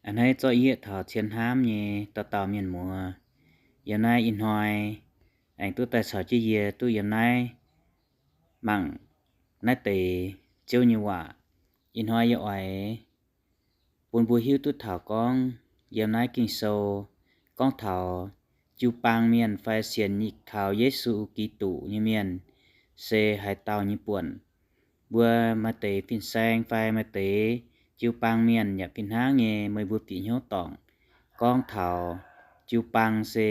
A'hneiv zorqv yieqv taux cien hnamv nyei dauh dauh mienh muoz, yiem naaiv ih hnoi aengx duqv daaih caux jienv yie duqv yiem naaiv mangc naaiv deix Ziouv nyei waac. Ih hnoi yie oix bun mbuo hiuv duqv taux gorngv yiem naaiv Ging-Sou gorngv taux jiu-baang mienh fai sienx taux Yesu Giduc nyei mienh se haaix dauh nyei buonc. Mbuo maaih deix fin-saeng fai maaih deix jiu-baang mienh yaac fih hnangv nyei, meih mbuo bieqc hnyouv dorngc gorngv taux jiu-baang se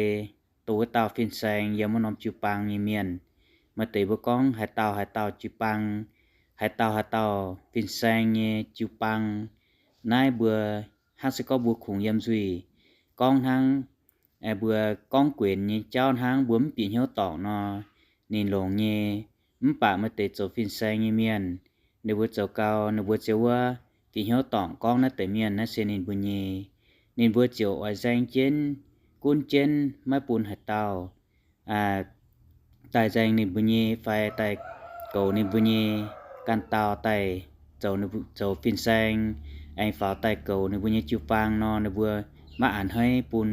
dongh wuov dauh fin-saeng yiem wuov norm jiu-baang nyei mienh. Maaih deix mbuo gorngv haaix dauh haaix dauh jiu-baang, haaix dauh haaix dauh fin-saeng nyei jiu-baang. Naaiv mbuo hnangv se gorngv mbuo kungx yiem nzuih gorngv hnangv, mbuo gorngv guenx nyei jauv hnangv, mbuo mv bieqc hnyouv dorngc nor, ninh longx nyei. Mv baac maaih deix zoux fin-saeng nyei mienh, ninh mbuo zoux gau, ninh mbuo ziouc wuov bieqc hnyouv dorngc gorngv naaiv deix mienh naaiv se ninh mbuo nyei. Ninh mbuo ziouc oix nzaeng jienv, gunv jienv, maiv bun haaix dauh daaih nzaeng ninh mbuo nyei fai daaih goux ninh mbuo nyei, ganh dauh daaih zoux, zoux fin-saeng, aengx faaux daaih goux ninh mbuo nyei jiu-baang nor, ninh mbuo maiv a'hneiv bun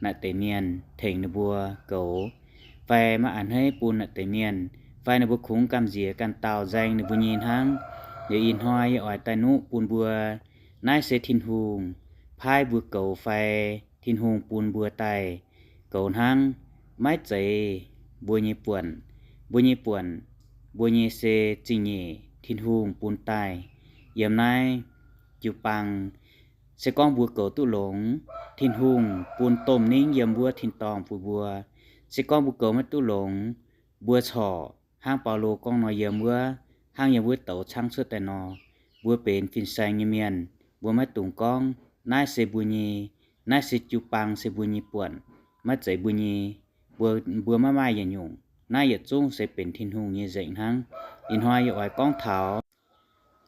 naaiv deix mienh tengx ninh mbuo goux, fai maiv a'hneiv bun naaiv deix mienh, fai ninh mbuo kungx gamh nziex ganh dauh nzaeng ninh mbuo nyei hnangv. Liuz ih hnoi yie oix daaih nuqv bun mbuo, naaiv se Tin-Hungh paaiv mbuo goux fai Tin-Hungh bun mbuo daaih goux hnangv, maiv zeiz mbuo nyei buonc. Mbuo nyei buonc, mbuo nyei se zingh nyeic Tin-Hungh bun daaih yiem naaiv jiu-baang. Se gorngv mbuo goux duqv longx, Tin-Hungh bun domh ningv yiem wuov tin-dorngh bun mbuo. Se gorngv mbuo goux maiv duqv longx, mbuo corc hnangv Baulo gorngv nor, yiem wuov, hnangv yiem wuov douz caangv cuotv daaih nor, mbuo benx fin-saeng nyei mienh, mbuo maiv dungx gorngv naaiv se mbuo nyei, naaiv se jiu-baang se mbuo nyei buonc, maiv zeiz mbuo nyei. Mbuo, mbuo maiv maaih yietc nyungc. Naaiv yietc zungv se benx Tin-Hungh nyei nzengc hnangv. Ih hnoi yie oix gorngv taux,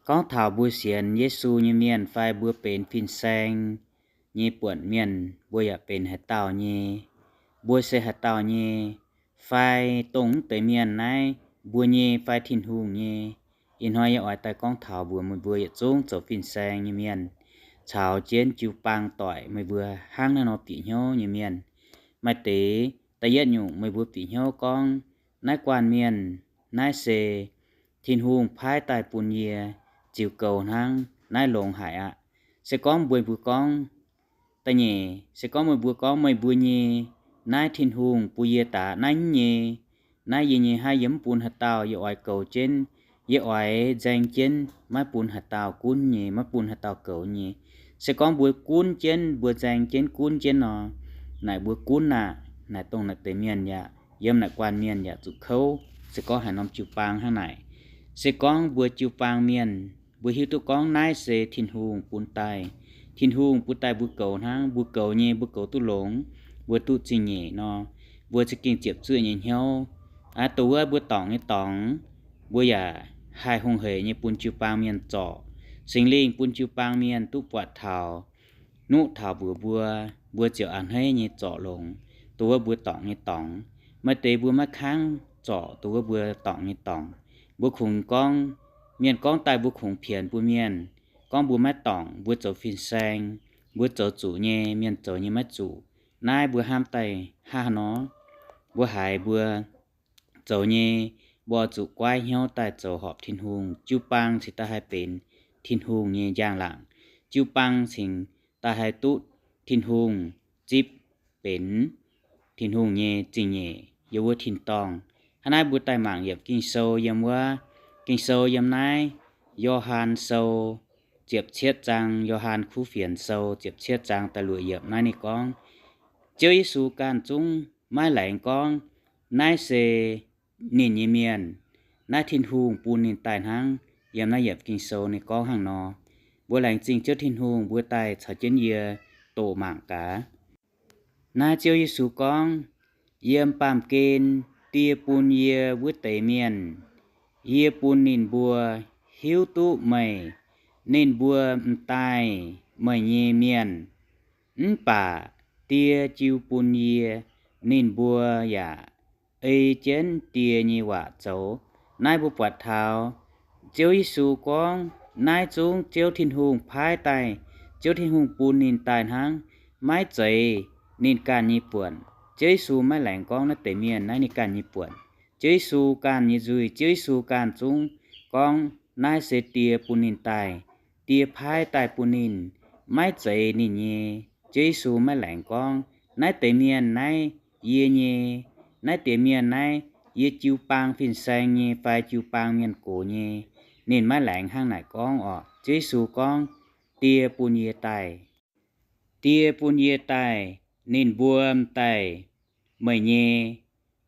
gorngv taux mbuo sienx Yesu nyei mienh fai mbuo benx fin-saeng nyei buonc mienh, mbuo yaac benx haaix dauh nyei, mbuo se haaix dauh nyei, fai dongh mv deix mienh naaiv mbuo nyei fai Tin-Hungh nyei. Ih hnoi yie oix daaih gorngv taux mbuox meih mbuo yietc zungv zoux fin-saeng nyei mienh caux jienv jiu-baang doic meih mbuo hnangv naaiv nor bieqc hnyouv nyei mienh. Maaih deix da'yietv nyungc meih mbuo bieqc hnyouv gorngv naaiv guanh mienh, naaiv se Tin-Hungh paaiv daaih bun yie ziux goux hnangv, naaiv longx haic aqv. Se gorngv mbuo, mbuo gorngv, da'nyeic, se gorngv meih mbuo gorngv meih mbuo nyei, naaiv Tin-Hungh bun yie daaih naaiv nyei, naaiv yie nyei, hnangv yie mv bun haaix dauh, yie oix goux jienv, yie oix nzaeng jienv, maiv bun haaix dauh gunv nyei, maiv bun haaix dauh goux nyei. Se gorngv mbuo gunv jienv, mbuo nzaeng jienv gunv jienv nor, naaic mbuo gunv aqv, naaic dongh naaic deix mienh yaac, yiem naaic guanh mienh yaac zuqc kouv. Se gorngv haaix norm jiu-baang hnangv naaic, se gorngv mbuo jiu-baang mienh, mbuo hiuv duqv gorngv naaiv se Tin-Hungh bun daaih, Tin-Hungh bun daaih mbuo goux hnangv, mbuo goux nyei, mbuo goux duqv longx, mbuo duqv zingh nyeic nor, mbuo za'gengh ziepc zuoqv nyei hnyouv. Aa, dongh wuov mbuo dorngc nyei dorngx, mbuo yaac haih hungh hec nyei bun jiu-baang mienh zorc. Singx Lingh bun jiu-baang mienh duqv buatc taux, nuqv taux mbuox mbuo, mbuo ziouc a'hneiv nyei zorc longx dongh wuov mbuo dorngc nyei dorngx. Maaih deix mbuo maiv kangv zorc dongh wuov mbuo dorngc nyei dorngx. Mbuo kungx gorngv, mienh gorngv daaih mbuo kungx pienx bun mienh, gorngv mbuo maiv dorngc, mbuo zoux fin-saeng, mbuo zoux zuqc nyei, mienh zoux nyei maiv zuqc. Naaiv mbuo hnamv daaih hnangv haaix nor? Mbuo haiz mbuo zoux nyei, mbuo zuqc guaiv hnyouv daaih zoux horpc Tin-Hungh, jiu-baang cingx daaih haih benx Tin-Hungh nyei njang-laangc. Jiu-baang cingx daaih haih duqv Tin-Hungh zipv benx Tin-Hungh nyei zingh nyeic yiem wuov tin-dorngh. Hnangv naaiv mbuo daaih mangc yiem Ging-Sou, yiem wuov Ging-Sou yiem naaiv Yo^han Sou ziepc cietv zaang, Yo^han Kuv Fienx Sou ziepc cietv zaang da'luoqc yiemc naaiv ninh gorngv, Ziouv Yesu ganh zungv maiv laengz gorngv naaiv se ninh nyei mienh, naaiv Tin-Hungh bun ninh daaih hnangv. Yiem naaiv yiemc Ging-Sou ninh gorngv hnangv nor. Mbuo laengz zingh Ziouv Tin-Hungh, mbuo daaih caux jienv yie doqc mangc gaax. Naaiv Ziouv Yesu gorngv, Yiem baamh gen Die bun yie wuov deix mienh, yie bun ninh mbuo hiuv duqv meih. Ninh mbuo m'daaih meih nyei mienh, mv baac Die jiu bun yie, ninh mbuo yaac ei jienv Die nyei waac zoux. Naaiv mbuo buatc taux Ziouv Yesu gorngv naaiv zungv Ziouv Tin-Hungh paaiv daaih Ziouv Tin-Hungh bun ninh daaih hnangv, maiv zeiz ninh ganh nyei buonc. Ziouv Yesu maiv laengz gorngv naaiv deix mienh naaiv ninh ganh nyei buonc. Ziouv Yesu ganh nyei nzuih, Ziouv Yesu ganh zungv gorngv naaiv se Die bun ninh daaih. Die paaiv daaih bun ninh, maiv zeiz ninh nyei. Ziouv Yesu maiv laengz gorngv, naaiv deix mienh naaiv yie nyei, naaiv deix mienh naaiv yie jiu-baang fin-saeng nyei fai jiu-baang mienh gox nyei. Ninh maiv laengz hnangv naaic gorngv orqc. Ziouv Yesu gorngv, Die bun yie daaih. Die bun yie daaih, ninh mbuo m'daaih meih nyei.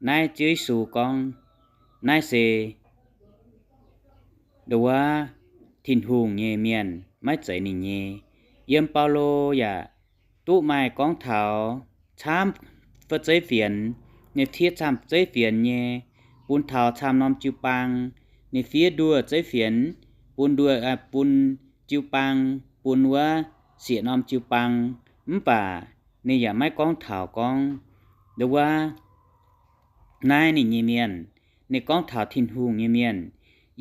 Naaiv Ziouv Yesu gorngv, naaiv se nduov Tin-Hungh nyei mienh, maiv zeiz ninh nyei. Yiem Baulo yaac duqv maaih gorngv taux camv zeiv fienx, ninh fiev camv zeiv fienx nyei, bun taux camv norm jiu-baang. Ninh fiev nduoh zeiv fienx, bun nduoh, bun jiu-baang, bun wuov sieqv norm jiu-baang. Mv baac ninh yaac maiv gorngv taux gorngv nduov naaiv ninh nyei mienh. Ninh gorngv taux Tin-Hungh nyei mienh.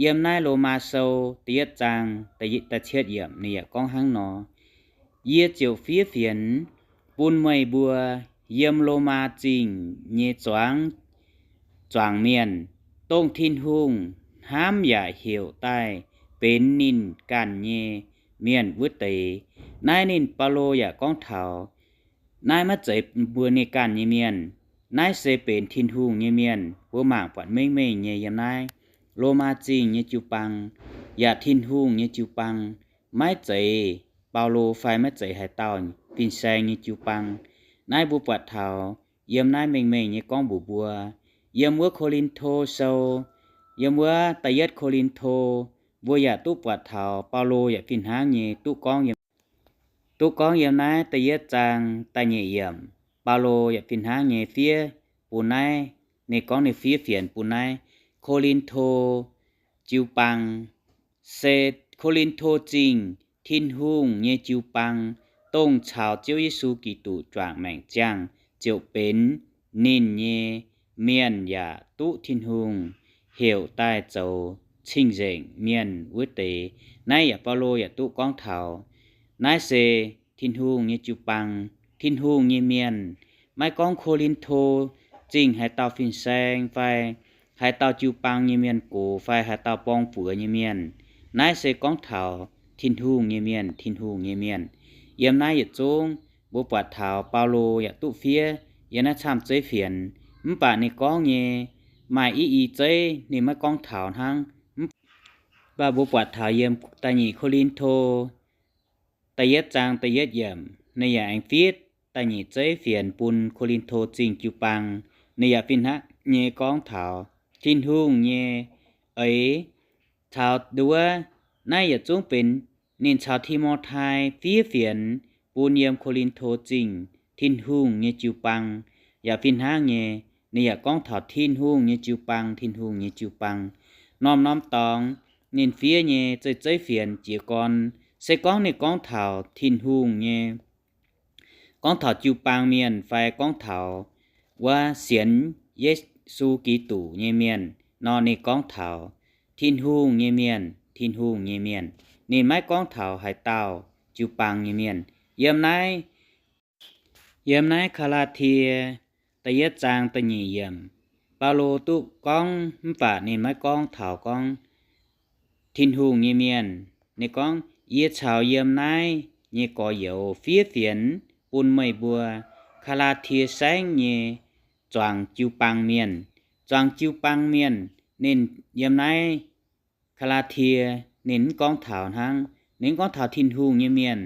Yiem naaiv Lomaa Sou da'yietv zaang da'cietv yiemc ninh yaac gorngv hnangv nor, Yie ziouc fiev fienx bun meih mbuo yiem Lomaa Zingh nyei zuangx, zuangx mienh, dongh Tin-Hungh hnamv yaac heuc daaih benx ninh ganh nyei mienh wuov deix. Naaiv ninh Baulo yaac gorngv taux naaiv maiv zeiz mbuo ninh ganh nyei mienh. Naaiv se benx Tin-Hungh nyei mienh. Mbuo mangc buatc mengh mengh nyei yiem naaiv Lomaa Zingh nyei jiu-baang yaac Tin-Hungh nyei jiu-baang, maiv zeiz Baulo fai maiv zeiz haaix dauh fin-saeng nyei jiu-baang. Naaiv mbuo buatc taux yiem naaiv mengh mengh nyei gorngv mbuox mbuo. Yiem wuov Ko^lin^to Sou, yiem wuov da'yietv Ko^lin^to, mbuo yaac duqv buatc taux Baulo yaac fih hnangv nyei duqv gorngv yiem, duqv gorngv yiem naaiv da'yietv zaang da'nyeic yiemc. Baulo yaac fih hnangv nyei fiev bun naaiv, ninh gorngv ninh fiev fienx bun naaiv Ko^lin^to jiu-baang, se Ko^lin^to Zingh Tin-Hungh nyei jiu-baang, dongh caux Ziouv Yesu Giduc juangc maengc ziangh, ziouc benx ninh nyei mienh yaac duqv Tin-Hungh heuc daaih zoux cing-nzengc mienh wuov deix. Naaiv yaac Baulo yaac duqv gorngv taux naaiv se Tin-Hungh nyei jiu-baang, Tin-Hungh nyei mienh. Maiv gorngv Ko^lin^to Zingh haaix dauh fin-saeng fai haaix dauh jiu-baang nyei mienh gox fai haaix dauh borng-buoz nyei mienh, naaiv se gorngv taux Tin-Hungh nyei mienh, Tin-Hungh nyei mienh. Yiem naaiv yietc zungv mbuo buatc taux Baulo yaac duqv fiev yiem naaiv camv zeiv fienx. Mv baac ninh gorngv nyei maaih i i zeiv ninh maiv gorngv taux hnangv. Mv baac mbuo buatc taux yiem da'nyeic Ko^lin^to da'yietv zaang da'yietv yiemc ninh yaac aengx fiev da'nyeic zeiv fienx bun Ko^lin^to Zingh jiu-baang. Ninh yaac fih hnangv nyei gorngv taux Tin-Hungh nyei eix caux nduov. Naaiv yietc zungv benx ninh caux Ti^mo^tai fiev fienx bun yiem Ko^lin^to Zingh Tin-Hungh nyei jiu-baang. Yaac fih hnangv nyei, ninh yaac gorngv taux Tin-Hungh nyei jiu-baang, Tin-Hungh nyei jiu-baang. Norm-norm dorngx ninh fiev nyei zeiv zeiv fienx jiez gorn, se gorngv ninh gorngv taux Tin-Hungh nyei, gorngv taux jiu-baang mienh fai gorngv taux wuov sienx Yesu Giduc nyei mienh nor, ninh gorngv taux Tin-Hungh nyei mienh, Tin-Hungh nyei mienh. Ninh maiv gorngv taux haaix dauh jiu-baang nyei mienh. Yiem naaiv, yiem naaiv Gaa^laa^tie da'yietv zaang da'nyeic yiemc, Baulo duqv gorngv mv baac ninh maiv gorngv taux gorngv Tin-Hungh nyei mienh. Ninh gorngv, Yie caux yiem naaiv nyei gorx-youz fiev fienx bun meih mbuo Gaa^laa^tie Saengv nyei zuangx jiu-baang mienh. Zuangx jiu-baang mienh, ninh yiem naaiv Gaa^laa^tie, ninh mv gorngv taux hnangv, ninh mv gorngv taux Tin-Hungh nyei mienh,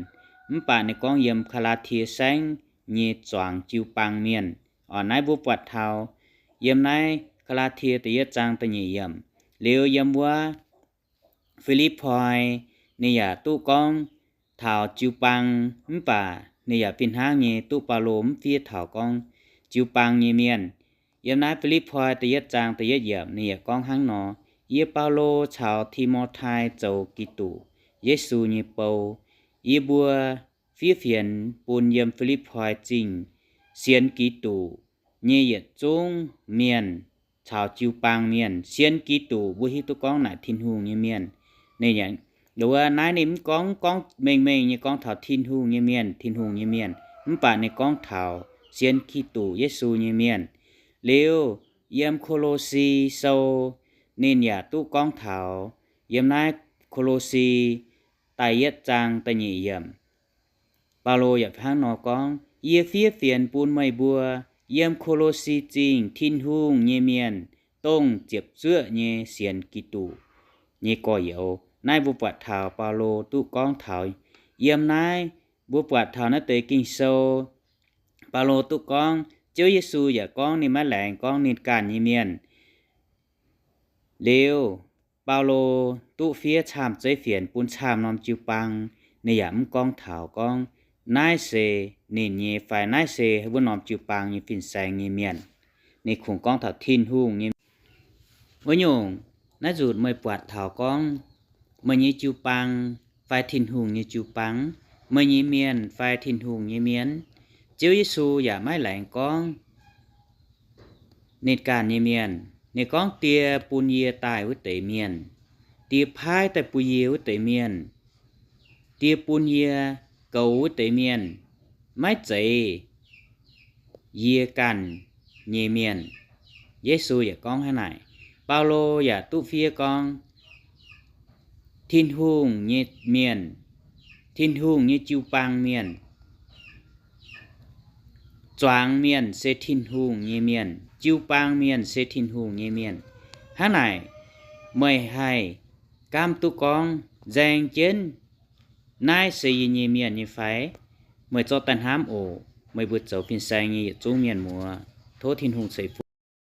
mv baac ninh gorngv yiem Gaa^laa^tie Saengv nyei zuangx jiu-baang mienh. Oc, naaiv mbuo buatc taux yiem naaiv Gaa^laa^tie da'yietv zaang da'nyeic yiemc. Liuz yiem wuov Fi^lipv^poi, ninh yaac duqv gorngv taux jiu-baang, mv baac ninh yaac fih hnangv nyei duqv Baulo mv fiev taux gorngv jiu-baang nyei mienh. Yiem naaiv Fi^lipv^poi da'yietv zaang da'yietv yiemc ninh yaac gorngv hnangv nor, Yie, Baulo, caux Ti^mo^tai zoux Giduc Yesu nyei bou. Yie mbuo fiev fienx bun yiem Fi^lipv^poi Zingh sienx Giduc nyei yietc zungv mienh caux jiu-baang mienh. Sienx Giduc mbuo hiuv duqv gorngv naaic Tin-Hungh nyei mienh. Ninh yaac Wuov naaiv ninh mv gorngv, gorngv mengh mengh nyei gorngv taux Tin-Hungh nyei mienh, Tin-Hungh nyei mienh, mv baac ninh gorngv taux sienx Giduc Yesu nyei mienh. Liuz yiem Ko^lo^si Sou ninh yaac duqv gorngv taux, yiem naaiv Ko^lo^si da'yietv zaang da'nyeic yiemc, Baulo yaac hnangv nor gorngv, Yie fiev fienx bun meih mbuo, yiem Ko^lo^si Zingh Tin-Hungh nyei mienh, dongh ziepc zuoqv nyei sienx Giduc nyei gorx-youz. Naaiv mbuo buatc taux Baulo duqv gorngv taux, yiem naaiv mbuo buatc taux naaiv deix Ging-Sou, Baulo duqv gorngv Ziouv Yesu yaac gorngv ninh maiv laengz gorngv ninh ganh nyei mienh. Liuz, Baulo duqv fiev camv zeiv fienx bun camv norm jiu-baang, ninh yaac mv gorngv taux gorngv naaiv se ninh nyei fai naaiv se wuov norm jiu-baang nyei fin-saeng nyei mienh. Ninh kungx gorngv taux Tin-Hungh nyei. Wuov nyungc, naaiv nzunc meih buatc taux gorngv meih nyei jiu-baang fai Tin-Hungh nyei jiu-baang, meih nyei mienh fai Tin-Hungh nyei mienh, Ziouv Yesu yaac maiv laengz gorngv ninh ganh nyei mienh. Ninh gorngv, Die bun yie daaih wuov deix mienh, Die paaiv daaih bun yie wuov deix mienh, Die bun yie goux wuov deix mienh, maiv zeiz yie ganh nyei mienh. Yesu yaac gorngv hnangv naaic. Baulo yaac duqv fiev gorngv Tin-Hungh nyei mienh, Tin-Hungh nyei jiu-baang mienh. Zuangx mienh se Tin-Hungh nyei mienh, jiu-baang mienh se Tin-Hungh nyei mienh. Hnangv naaic, meih haih gaamv duqv gorngv nzaeng jienv naaiv se yie nyei mienh nyei fai? Meih zorqv daaih hnamv oc. Meih mbuo zoux fin-saeng nyei yietc zungv mienh muoz, tov Tin-Hungh ceix fuqv.